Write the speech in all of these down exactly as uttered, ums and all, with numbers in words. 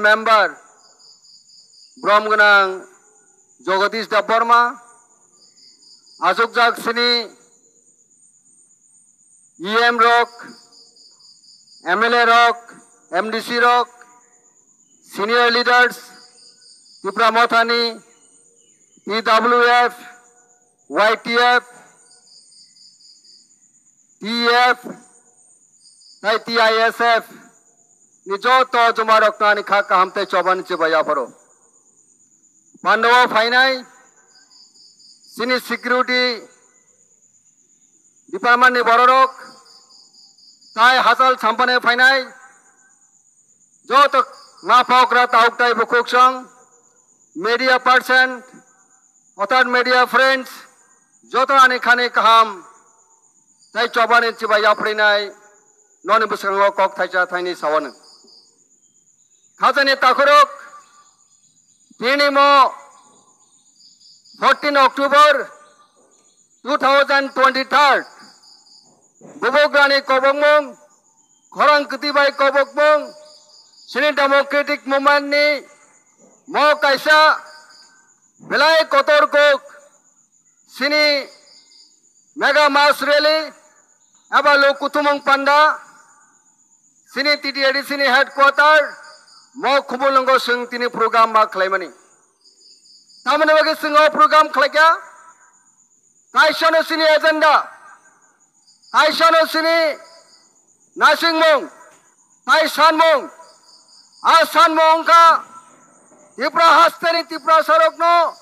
member Bromgwnang Jagadish Debbarma, achukjak chini E M rok, M L A rok, M D C rok, senior leaders, Tipra Mothani, T W F, Y T F, T F, tai T I S F ni joto juma rokno ani kha kaham tei chobani chibai yapharo. Pandao phainai chini security department ni bororok tai hachal sampane phainai joto ma pokra tauk tai bukhuk song media person, otar media friends, joto ani khani kaham tai chobani chibai yaphrinai noni bwskango kok thaisa thaini sawano. Khajani takhurok, tini mo fourteen October two thousand twenty-third, bubugrani kobokmung, khorang kwtwi bai kobokmung, chini democratic movement ni mo kaisa belai kotor kok, chini mega mass rally eba lok kuthumung panda, chini T T A D C ni headquarter mo Khumulwngo chwng tini program ma khlaimani. Tamoni bagwi chwng o program khlaikha, kaisano chini agenda, kaisano chini nasingmung, tai sanmung, a sanmung wngkha Tipra hasteni Tiprasarokno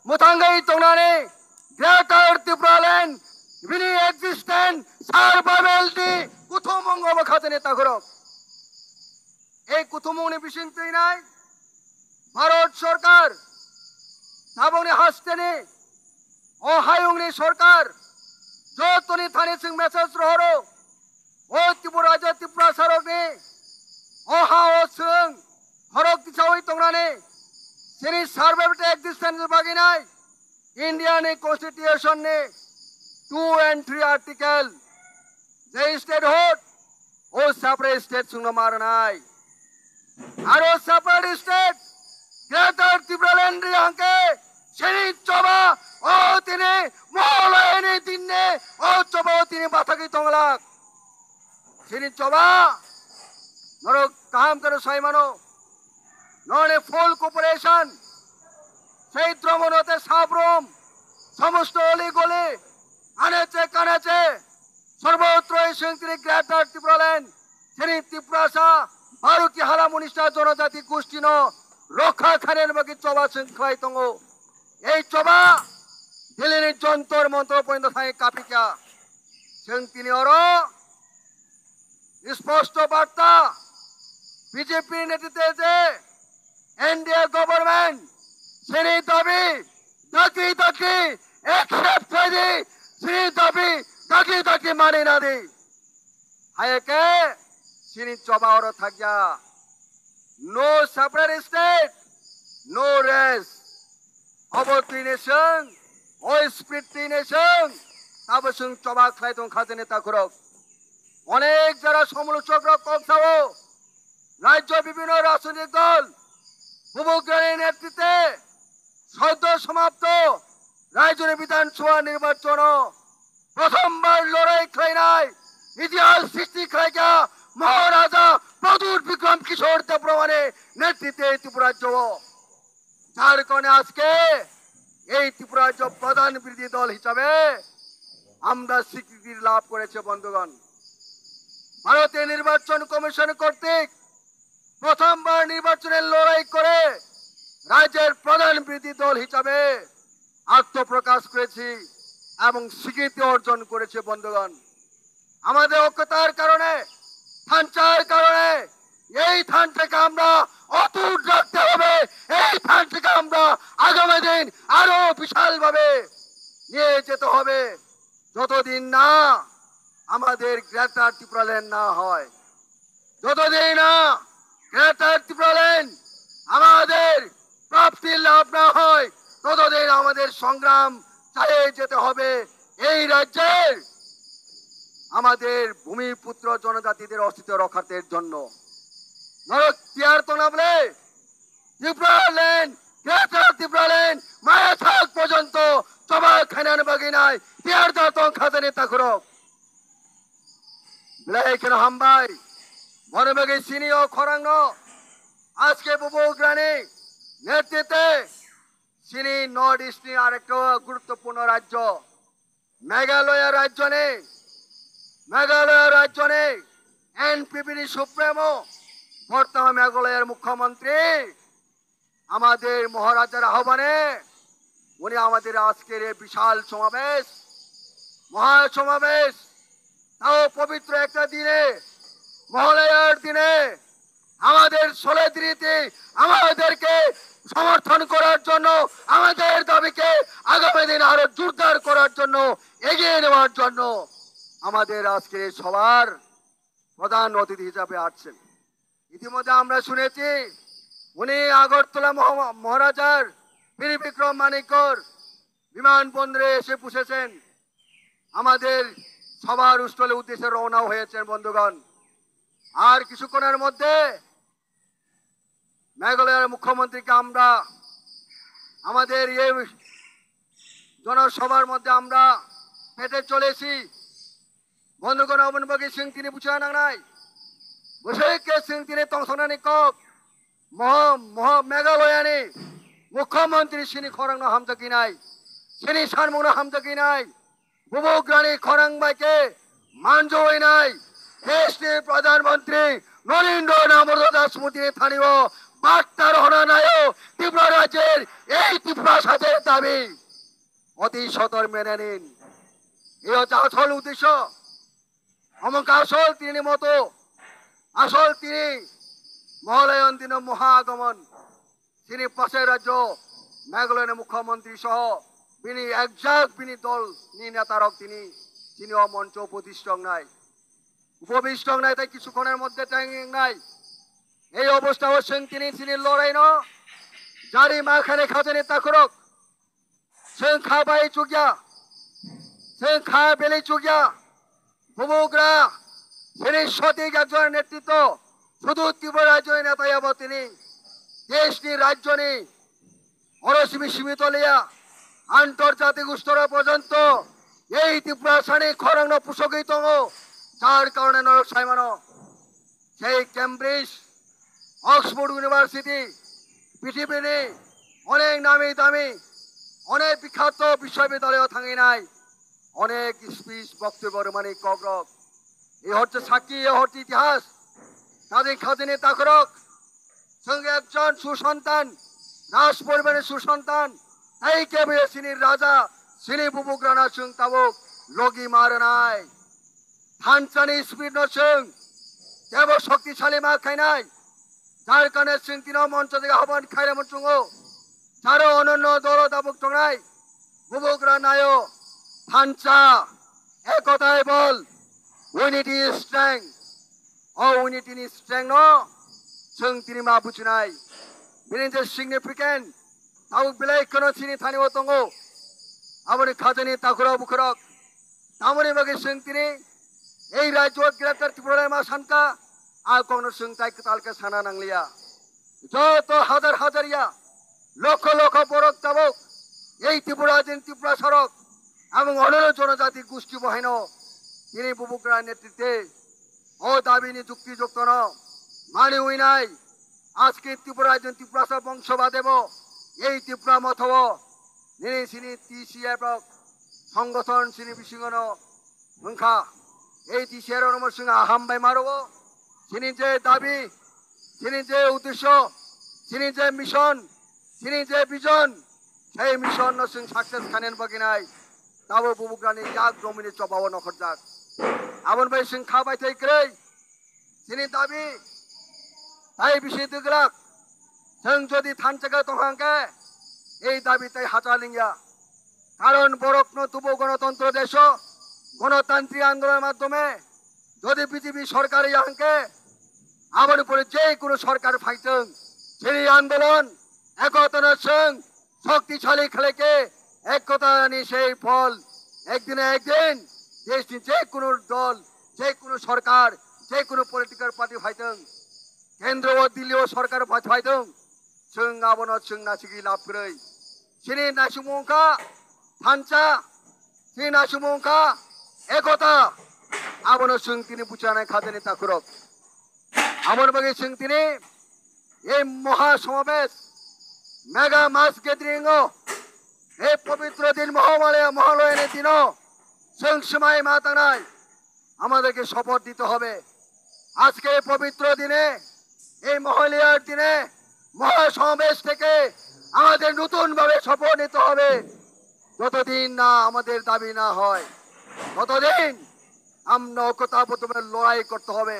mwthangwi tongnani Greater Tipraland bini existence survival ni kuthumung obo khajani takhurok. Ei kuthumungni bising twi nai Bharat Sorkar, tabukni hasteni o hayungni sorkar, jotoni thani chwng message rohoro, o Tripura rajya Tiprasarokni o ha o chwng khorok tisawi tongnani chini survival existence ni bagwi nai India ni Constitution ni two and three article, je statehood o separate state chwngno ma rwnai. Aro separate state Greater Tipraland ri hangke chini choba o tini moholayani dinne o choba o tini bathagwi tonglak. Chini choba norok kaham khe saimano, noni full cooperation, sei dromono te sabrom, somosto oli goli, aneche kaneche, sorbotroi chwng tini Greater Tipraland, chini Tiprasa, Baruki Hala Munista Jonojati Gushtino rokha khainani bagwi choba chwng khlai tongo. Ei choba Delhi ni Jontor Montor porjonto thangwi kapikha. Chwng tini oro sposto barta B J P netritwe je N D A government chini dabi dakti dakti accept khaidi, chini dabi dakti dakti mani nadi. Hayake chini choba oro thakya. No separate state, no rest. Obo tini chwng, o spirit tini chwng, tabo chwng choba khlai tong khajani takhurok. Onek jora somolochok rok kok sao, rajyo bibhinno rajnitik dol, bubugrani netritwe, soddo somapto rajyoni Bidhan Sabha nirbachano prothombar lorai khlainai itihas srishti khlaikha Maharaja Pradyut Bikram Kishore Debbarmani netritwe Tripura rajyo. যার কারণে আজকে এই ত্রিপুরা রাজ্য প্রধান বিরোধী দল হিসাবে আমরা স্বীকৃতি লাভ করেছে বন্ধুগণ। ভারতীয় নির্বাচন কমিশন কর্তৃক প্রথমবার নির্বাচনের লড়াই করে রাজ্যের প্রধান বিরোধী দল হিসাবে আত্মপ্রকাশ করেছি এবং স্বীকৃতি অর্জন করেছে বন্ধুগণ। আমাদের ঐক্যতার কারণে, থানচার কারণে এই থানটাকে আমরা অটুট রাখতে হবে। এই থানটাকে আমরা আগামী দিন আরো বিশালভাবে নিয়ে যেতে হবে। যতদিন না আমাদের গ্রেটার ত্রিপুরাল্যান্ড না হয়, যতদিন না গ্রেটার ত্রিপুরাল্যান্ড আমাদের প্রাপ্তির লাভ না হয়, ততদিন আমাদের সংগ্রাম চালিয়ে যেতে হবে। এই রাজ্যের আমাদের ভূমিপুত্র জনজাতিদের অস্তিত্ব রক্ষার্থের জন্য। Norok tiyar tongna bole Tipraland, Greater Tipraland, maya thak porjonto choba khainani bagwi nai tiyar da tong khajani takhurok. Belai kheno hambai. Bono bagwi chini o khorangno aske bubugrani netritwe chini North East ni arekta guruttopurno rajyo Meghalaya rajyoni, Meghalaya rajyoni N P P ni supremo, বর্তমান মেঘালয়ার মুখ্যমন্ত্রী, আমাদের মহারাজার আহ্বানে উনি আমাদের আজকের এই বিশাল সমাবেশ, মহাসমাবেশ, তাও পবিত্র একটা দিনে, মহালয়ার দিনে আমাদের solidarity, আমাদেরকে সমর্থন করার জন্য, আমাদের দাবিকে আগামী দিন আরো জোরদার করার জন্য, এগিয়ে নেওয়ার জন্য আমাদের আজকের এই সভার প্রধান অতিথি হিসাবে আসছেন। ইতিমধ্যে আমরা শুনেছি উনি আগরতলা মহা-, মহারাজার বীর বিক্রম মানিকগড় বিমানবন্দরে এসে পৌঁছেছেন, আমাদের সভার স্থলে উদ্দেশ্যে রওনা হয়েছেন বন্ধুগণ। আর কিছুক্ষণের মধ্যে মেঘালয়ের মুখ্যমন্ত্রীকে আমরা আমাদের এই জনসভার মধ্যে আমরা পেতে চলেছি। বন্ধুগণ, aboni bagwi chwng tini buchina nangnai, bwswk khe chwng tini tongthoknani kok, moha moha Meghalayani mukhyamantri chini khorangno hamjakgwi nai, chini sanmungno hamjakgwi nai, bubugrani khorang bai khe manjui nai, deshni pradhan mantri Narendra Damodar Das Modi ni thani o barta rohorna nai o Tripura rajyer ei Tiprasa der dabi oti sotor mene nin. Ei hocche asol uddesho. Omo wngkha asol tini moto, asol tini Mohalayan dino moha agomon. Chini pasai rajyo Meghalaya ni mukhyamantri soho bini ekjak bini dol ni neta rok tini chini o moncho upobishto wngnai, upobishto wngnai tei kichu khonor moddhe tei wngnai. Ei obostha o chwng tini chini lorai no jari ma khane khajani takhurok. Chwng kha bai chukya, chwng kha belai chukya. Bubugra, chini sotik ekjon netritwo, sudu Tripura rajyoni neta ya bo tini, deshni rajyoni, oro simi simi toliya, antarjatik storo porjonto, ei Tiprasani khorangno pusogwi tongo, jar karone norok saimano. Sei Cambridge, Oxford University, পৃথিবীর অনেক নামি দামি, অনেক বিখ্যাত বিশ্ববিদ্যালয়ে থাকি নাই, অনেক স্পিচ বক্তব্য মানে কগ্রক। এই হচ্ছে সাক্ষী, এই হচ্ছে ইতিহাস। তাদের খাদিনী তাকরক সঙ্গে একজন সুসন্তান, রাজ পরিবারের সুসন্তান, তাই কে বলে চিনি রাজা, চিনি বুবুক রানা সিং তাবুক, লগি মার নাই। Thansa ni speed no chwng tebo shoktisali ma khainai, jar karone chwng tino moncho dega hoban khairamo chwngo, jaro ononno dolo dabuk tongnai, bubugra nayo, thansa, ekotai bol, unity is strength, o unity ni strength no chwng tini ma bujinai, bini je significant, tabuk belai kheno chini thani o tongo, aboni khajani takhurok bukhurok, tamoni bagwi chwng tini ei rajyo Greater Tripura ma sanka, a kokno chwng tai kwtal khe sana nangliya. Joto hajar hajar ya, lokho lokho borok tabuk ei Tripura din Tripura sarok, abong onono jonojati gusti bohaino tini bubugra netritwe o dabini jukti joktono mani uinai. Aske Tripura din Tripura sa bongso badebo ei Tripura motho o nini sini T C F rok songgothon sini bisingono wngkha. Ei T C F rokno chwng aham bai maro o. Sini je dabi, sini je uddesho, sini je mission, sini je vision, sei mission no chwng success khainani bagwi nai tabo bubugrani yak romini chobao nokhorjak. Aboni bai chwng kha bai thai kwrwi. Chini dabi tai bisi dwglak. Chwng jodi thansa khe tong hang khe ei dabi tai hacha lingya. Karon borokno tubo gonotontro desho, gonotantri andolon maddhome jodi B J P sorkar ya hang khe aboni pore je kono sorkar phaitwng, chini andolon ekotano chwng শক্তিশালী khlai khe ekotani sei phol ekdin na ekdin deshni je kono dol, je kono sorkar, je kono political party phaitwng, Kendro o Delhi o sorkar phai-, phaidung, chwng abono chwng nasigwi lab kwrwi. Chini naisingmung wngkha thansa, chini naisingmung wngkha ekota, abono chwng tini buchanai khajani takhurok. Aboni bagwi chwng tini ei moha somabesh, mega mass gathering o, ei pobitro din Mohamalaya, Mohaloyani dino chwng swmai ma tangnai, আমাদেরকে শপথ নিতে হবে। আজকে এই পবিত্র দিনে, এই মহালয়ার দিনে মহাসমাবেশ থেকে আমাদের নতুনভাবে শপথ নিতে হবে। যতদিন না আমাদের দাবি না হয়, ততদিন আমরা ঐক্যতাবদ্ধভাবে লড়াই করতে হবে।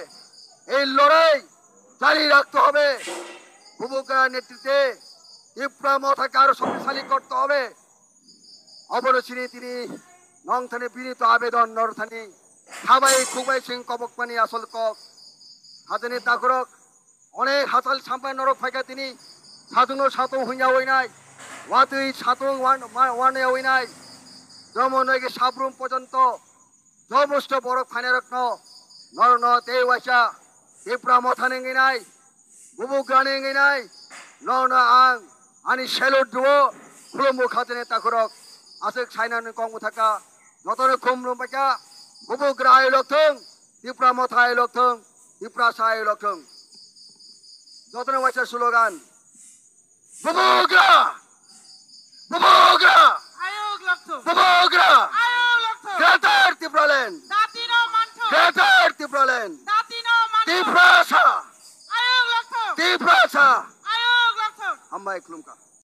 এই লড়াই জারি রাখতে হবে। বুবুগ্রার নেতৃত্বে ত্রিপুরা মথাকে আরো শক্তিশালী করতে হবে। Obono chini tini nongthani binito abedon northani khabai khukbai chwng kobokmani asol kok. Hajani takhurok onek hachal sampai norok phaikha tini satung no satung hunya oinai, watwi satung wan-, wa-, wane oinai. Jomo noigi sabrum pojonto jomosto borok phainairokno norokno tei waisa Tipra mothani wngwi nai, Bubugrani wngwi nai, nono ang ani salute rwo, khulumbo khatini takhurok, aswk sainani kok mwthaka, jotono khumlum baikha, Bubugra ayolok thung, Tipra motha ayolok thung, Tiprasa ayolok thung. Jotono waisa slogan, Bubugra! Bubugra! Ayok lokthung! Bubugra! Ayok lokthung! Greater Tipraland! Datino manthung! Greater Tipraland! Datino manthung! Tiprasa! Ayok lokthung! Tiprasa! Ayok lokthung! Hambai khulumkha.